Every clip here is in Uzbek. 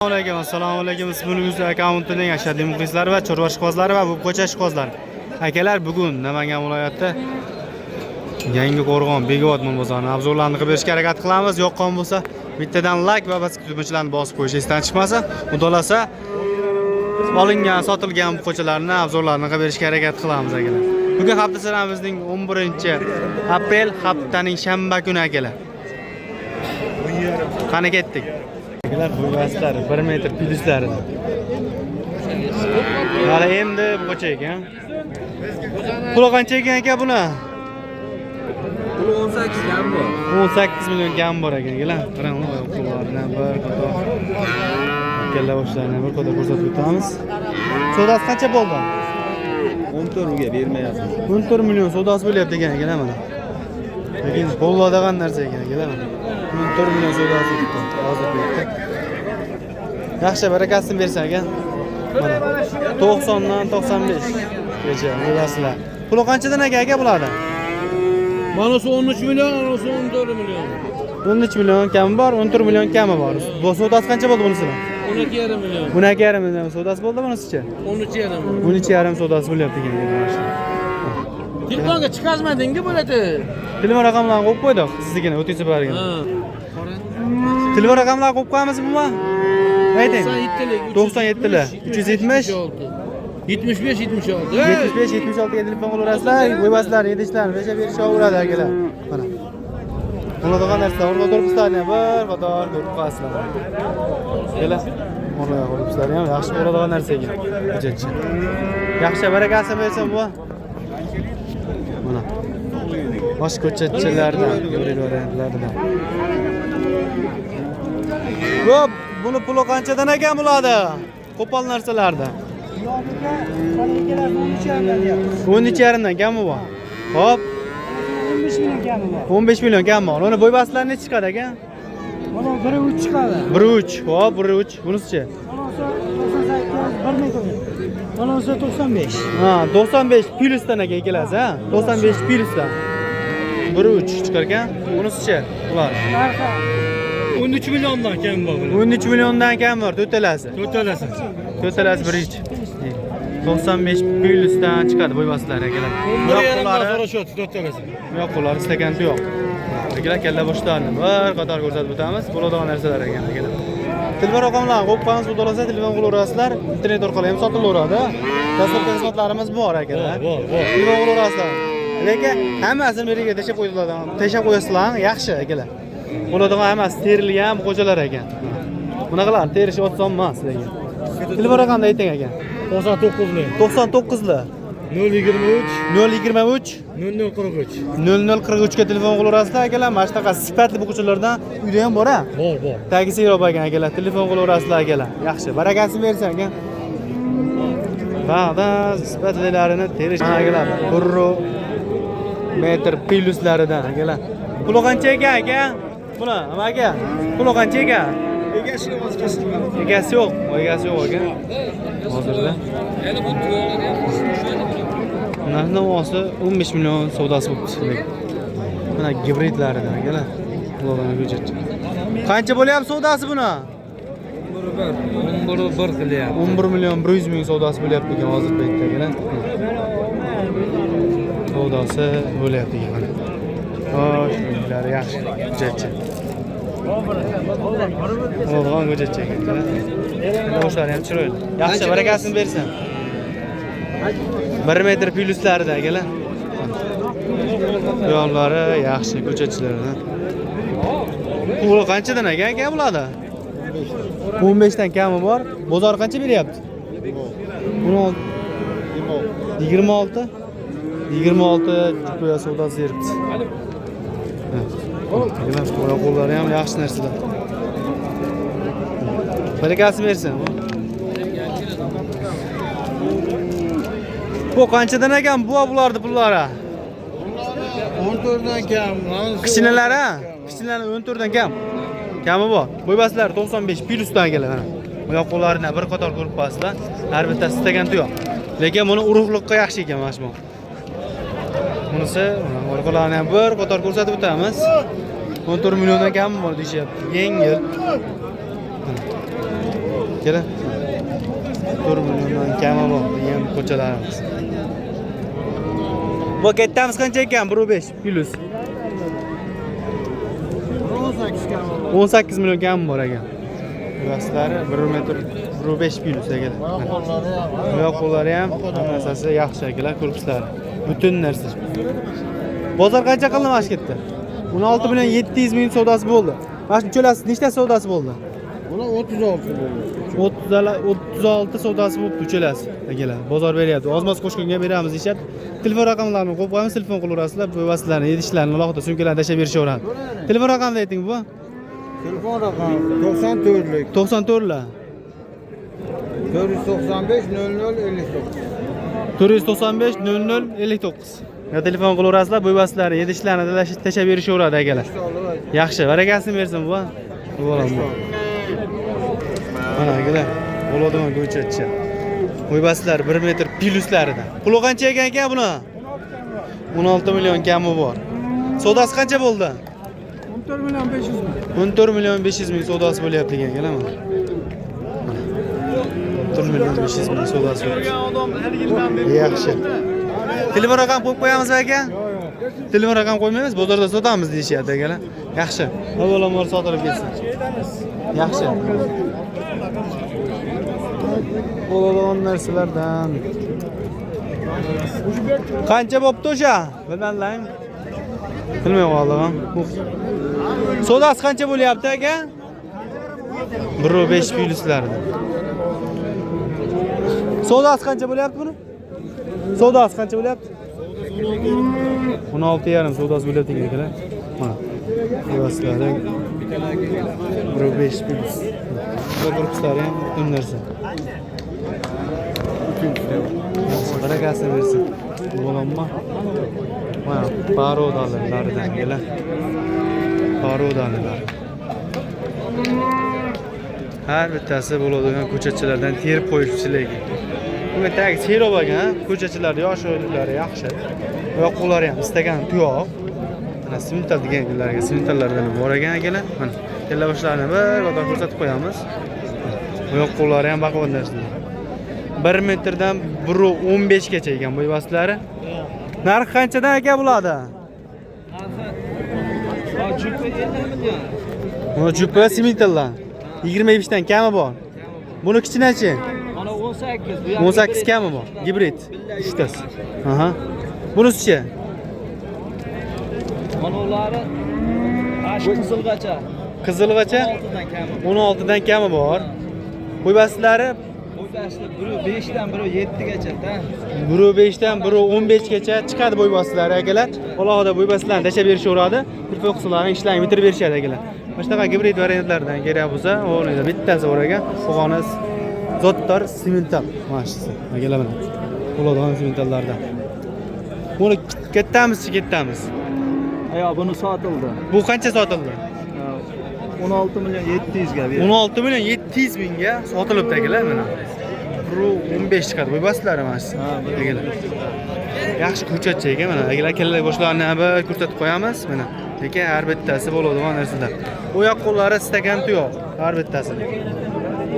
Alaykum, assalomu alaykum. Ismingiz akkauntining ashaddiy muxlislari va chorva ishqibozlari va ko'cha ishqibozlari. Akalar, bugun Namangan viloyati Yangi Qo'rg'on Begobod mol bozorini обзор larni qilib berishga harakat qilamiz. Yoqqan bo'lsa, bittadan like va tugmachalarni bosib qo'yish esdan chiqmasin. Xudo xohlasa, olingan, sotilgan ko'chalarni обзор larni qilib berishga harakat qilamiz, akalar. Bugun hafta sanamizning 11 aprel, haftaning shanba kuni, akalar. Qani, ketdik. Akalar, bu vastlari 1 metr plyuslari. Hali endi bu ko'cha ekan. Puli qancha ekan, aka, buni? Puli 18 kam bor. 18 million kam bor ekan, akalar. Qarang, qo'llarini bir qator, kalla boshlarini bir qator ko'rsatib o'tamiz. Savdosi qancha bo'ldi? 14 ga bermayapmiz. 14 million savdosi bo'lyapti ekan, akalar, mana. Lekin bo'ladigan narsa ekan, akalar, mana. 14 million savdosi hozir bu yerda. Yaxshi, barakasini bersin, aka. Mana 90 dan 95 gacha bilasizlar. Puli qanchadan, aka, bularni? Manasi 13 million, anasi 14 million. 13 million kami bor, 14 million kami bor. Bu savdosi qancha bo'ldi bunisini? 12,5 million. 12,5 million savdosi bo'ldi bunisichi? 13,5. 13,5 savdosi bo'lyapti ekan, mana shu. Telefonga chiqazmadingi bo'ladi. Telefon raqamlarini qo'yib qo'ydik, siznikini o'taysa barigini. Ha. Telefon raqamlarini qo'yib qo'yamiz bumi? Ayting. 97lik. 97lik, 370. 75 76. 75 76 ga telefon qilaverasizlar, qo'yasizlar, yetishlarni besha berishaveradi, akalar. Mana. Bo'ladigan narsa, o'rta korpuslarni bir qator ko'rib qo'yasizlar. Akalar, o'rta korpuslari ham yaxshi bo'ladigan narsa ekan. Hujjatchi. Yaxshi, barakasini bersin bu. Mana. Bosh ko'chatchilardan, gibrid variantlaridan. Ko'p, buni puli qanchadan ekan bo'ladi? Qo'pol narsalarda. 13,5dan kami bor. Hop, 15 million kami bor. 15 million kam bor. Uni bo'ybaslar nechi chiqadi, aka? Mana biri 3 chiqadi. 1.3. Hop, 1.3. Bunisichi? Bunisi 98, 1 metr. Bunisi 95. Ha, 95 plyusdan, aka, ikkalasi, ha? 95 plyusdan. 1.3 chiqar ekan. Bunisichi? Ular. Narxi 13 milliondan kam bor bular. 13 milliondan kam bor to'rtalasi. To'rtalasi. To'rtalasi 1.3. 95 plyusdan chiqadi bo'ybaslar, akalar. Bir yarimdan Buyoq so'rashyapti to'rtalasi. Buyoq qo'llari istagan yo'q. Akalar, kalla boshlarini bir qator ko'rsatib o'tamiz. Bo'ladigan narsalar ekan, akalar. Telefon raqamlarini qo'yib qo'yamiz, xudo xohlasa telefon qilaverasizlar. Internet orqali ham sotilaveradi. Dastlabki xizmatlarimiz bor, akalar. Bor, bor. Telefon qilaverasizlar. Lekin hammasini bir yerga tashlab qo'ydilar. Tashlab qo'yasizlar, yaxshi, akalar. Bo'ladigan hammasi terilgan ko'chalar ekan. Bunaqalarni terish oson emas lekin. Telefon raqamini ayting, aka. 99lik. 99li 023 023 0043. 0043 ga telefon qilaverasizlar, akalar. Mana shunaqa sifatli buqachalardan uyda ham bor, a? Bor, bor. Tagisi yo'q ekan, akalar. Telefon qilaverasizlar, akalar. Yaxshi, barakasini bersin, aka. Bag'da sifatlilarini terish, akalar. Burru metr plyuslaridan, akalar. Puli qancha ekan, aka? Buni, aka? Puli qancha ekan? Egasi yo'q, egasi yo'q, aka. Hozirda. Narx navosi 15 million savdosi bo'libdi. Mana gibridlaridan, akalar. Ulardan ko'chat. Qancha bo'lyapti savdosi buni? 11 1 qilyapti. 11 million 100 ming savdosi bo'lyapti ekan hozir paytda, akalar. Savdosi bo'lyapti ekan, mana. Xo'sh, bular yaxshi ko'chatchi. Oladigan ko'chatchi ekan. Boshlari ham chiroyli. Yaxshi, barakasini bersin. 1 metr plyuslarida, akalar. Yo'llari yaxshi ko'chatchilardan. Puli qanchadan, aka, aka bo'ladi? 15 dan kami bor. Bozor qancha beryapti? 16 26 26 jupoya savdosi beribdi. Akalar, oyoq qo'llari ham yaxshi narsalar. Barakasini bersin. Bu qanchadan ekan bu bularni pullari? 14 dan kam. Kichkinalari, ha? Kichkinalari 14 dan kam. Kami bor. Bo'ybaslar 95 plyusdan keladi, mana. Oyoq qo'llarini bir qator ko'rib qo'yasizlar. Har bittasi istagan tuyoq. Lekin buni urug'liqqa yaxshi ekan mana shu. Bunisi orqalarini ham bir qator ko'rsatib o'tamiz. 14 milliondan kam bor deyishyapti. Yengil. Akalar. 4 milliondan kami bor degan ko'chalarimiz. Bu kattamiz qancha ekan? 1.5 plus. 18 million kami bor ekan. Yoslari 1 metr 1.5 plus akalar. Oyoq qo'llari ham hamma narsasi yaxshi akalar, ko'ribsizlar. Butun narsa. Bozor qancha qildi mana shu yerda? 16 million 700 ming savdosi bo'ldi. Mana shu uchalasi nechta savdosi bo'ldi? Bular 36 bo'ldi. 36 savdosi bo'libdi uchalasi akalar. Bozor beryapti. Ozmoz qo'shqonga beramiz deyishyapti. Telefon raqamlarini qo'yib qo'yamiz, telefon qilaverasizlar, bu vositalarni, yedishlarni alohida sumkalarni tashlab berishaveradi. Telefon raqamini ayting bu. Telefon raqami 94lik 94 lar 495 00 59. 495 00 59. Ya telefon qilaverasizlar, bu vositalarni, yedishlarni tashlab berishaveradi akalar. Yaxshi, barakasini bersin bu. Bu bolam bu. Mana akalar, bo'ladigan ko'chatcha. Qo'ybaslar 1 metr pluslaridan. Puli qancha ekan aka buni? 16 million kami bor. Savdosi qancha bo'ldi? 14 million 500 ming. 14 million 500 ming savdosi bo'lyapti ekan akalar mana. 14 million 500 ming savdosi bo'lyapti. Yaxshi. Telefon raqam qo'yib qo'yamizmi aka? Telefon raqam qo'ymaymiz, bozorda sotamiz deyishyapti akalar. Yaxshi. Avvalambor sotilib ketsin. Yaxshi. Bo'ladigan narsalardan. Qancha bo'pti o'sha? Bilmadim. Bilmay qoldim. Savdosi qancha bo'lyapti aka? 1.5 plyuslarida. Savdosi qancha bo'lyapti buni? Savdosi qancha bo'lyapti? 16.5 savdosi bo'lyapti ekan akalar. Mana. Plyuslari 1.5 plyus. Korpuslari ham butun narsa. Yaxshi, barakasini bersin. Bo'lamma. Mana parodalaridan akalar. Parodalilar. Har bittasi bo'ladigan ko'chatchilardan terib qo'yishchilik. Bunga tagi serob ekan, ko'chatchilar yosh o'yinlari yaxshi. Oyoq qo'llari ham istagan tuyoq. Mana simental deganlarga simentallardan bor ekan akalar. Mana kallaboshlarini bir qator ko'rsatib qo'yamiz. Oyoq qo'llari ham baquvvat narsalar. 1 metrdan 1.15 gacha ekan bu vaslari. Narx qanchadan aka bo'ladi? Buni jupa simentallar. 25 dan kami bor. Buni kichkinachi? Mana 18 bu 18 kami bor. Gibrid uchtasi. Aha. Bunisichi? Mana ularni ash qizilgacha. Qizilg'acha 16dan kami. 16 dan kami bor. Qo'ybaslari Bo'ybasli 1.5 dan 1.7 gacha da. 1.5 dan 1.15 gacha chiqadi bo'ybaslari akalar. Alohida bo'ybaslarni tashlab berishaveradi. Telefon qismlarini ishlarini bitirib berishadi akalar. Mana shunaqa gibrid variantlardan kerak bo'lsa, o'rnida bittasi bor ekan. Qo'g'oniz Zotdor simental mana shusi. Akalar mana. Bo'ladigan simentallardan. Buni kettamizchi, ketamiz. Ayo buni sotildi. Bu qancha sotildi? 16 million 700 ga berdi. 16 million 700 mingga sotilibdi akalar mana. 1.15 chiqadi. Bo'ybaslari mana shu. Akalar. Yaxshi ko'chatcha ekan mana. Akalar kalla boshlarini bir ko'rsatib qo'yamiz mana. Lekin har bittasi bo'ladigan narsalar. Oyoq qo'llari stakan tuyoq har bittasini.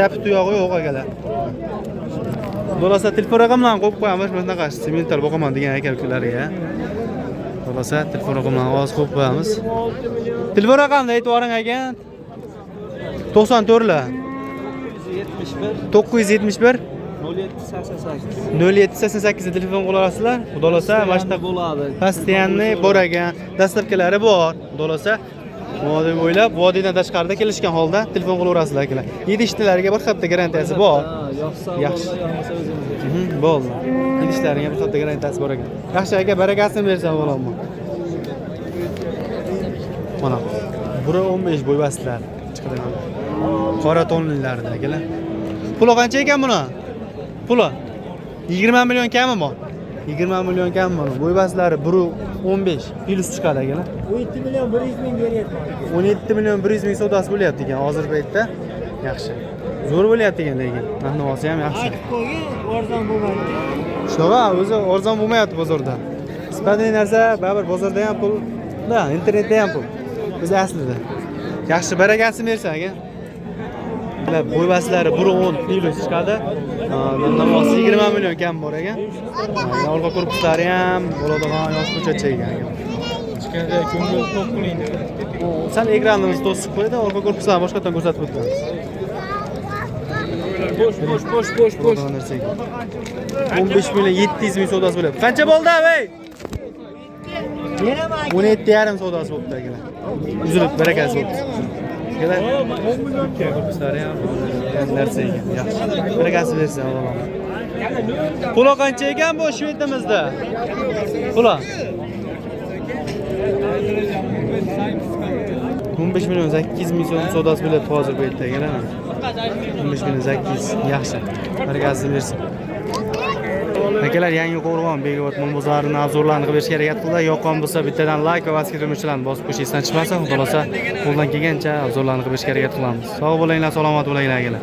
Tapi tuyog'i yo'q akalar. Bo'lasa telefon raqamlarini qo'yib qo'yamiz. Mana bunaqa semental boqaman degan aka-ukalarga. Bo'lasa telefon raqamlarini hozir qo'yib qo'yamiz. Telefon raqamini aytib yuboring aka. 94 lar 971 971 0788. 0788 telefon qila olasizlar. Xudo xohlasa mana shu bo'ladi. Постоянный bor ekan, dastavkalari bor. Xudo xohlasa vodiy bo'ylab, vodiydan tashqarida kelishgan holda telefon qilaverasizlar akalar. Yedishtilariga bir hafta garantiyasi bor. Yoqsa Yaxshi. yoqmasa o'zimizga. Bo'ldi. Yedishlariga bir hafta garantiyasi bor ekan. Yaxshi aka, barakasini bersin bo'laman. Mana 1.15 bo'ybaslar chiqadigan. Qora tonlilarida akalar. Puli qancha ekan buni? Puli 20 million kami bor. 20 million kami bor. Bo'ybaslari 1.15 plus chiqadi akalar. 17 million 100 ming beryapman. 17 million 100 ming savdosi bo'lyapti ekan hozirgi paytda. Yaxshi. Zo'r bo'lyapti ekan lekin. Narx navosi ham yaxshi. Aytib qo'ygin, arzon bo'lmaydi. Shunaqa o'zi arzon bo'lmayapti bozorda. Sifatli narsa baribir bozorda ham pul, da, internetda ham pul. O'zi aslida. Yaxshi, barakasini bersin aka. Bo'yvaslari 1.10 plus chiqadi. Namosi 20 million kam bor ekan. Orqa korpuslari ham bo'ladigan yosh ko'chatcha ekan. Ko'ngil to'q qiling. Sal ekranimizni to'sib qo'ydi, orqa korpuslarni boshqatdan ko'rsatib o'tamiz. Bo'sh, bo'sh, bo'sh, bo'sh, bo'sh. Bo'ladigan narsa ekan. 15 million 700 ming savdosi bo'lyapti. Qancha bo'ldi, ey? 17,5 savdosi bo'libdi akalar. Uzilib barakasi bo'libdi. Akalar, korpuslari ham narsa ekan, yaxshi. Barakasi bersin, Alloh. Puli qancha ekan bu shvedimizda? Puli 15 million 800 ming so'm savdosi bo'lyapti hozir bu yerda akalar. 15 million 800 yaxshi. Barakasi bersin. Akalar, yangi qo'rg'on Bekobod mol bozorini obzorlarini qilib berishga harakat qildi. Yoqqan bo'lsa bittadan like va vaskit tugmachilarni bosib qo'yish esdan chiqmasin. Xudo xohlasa qo'ldan kelgancha obzorlarni qilib berishga harakat qilamiz. Sog' bo'linglar, salomat bo'linglar akalar.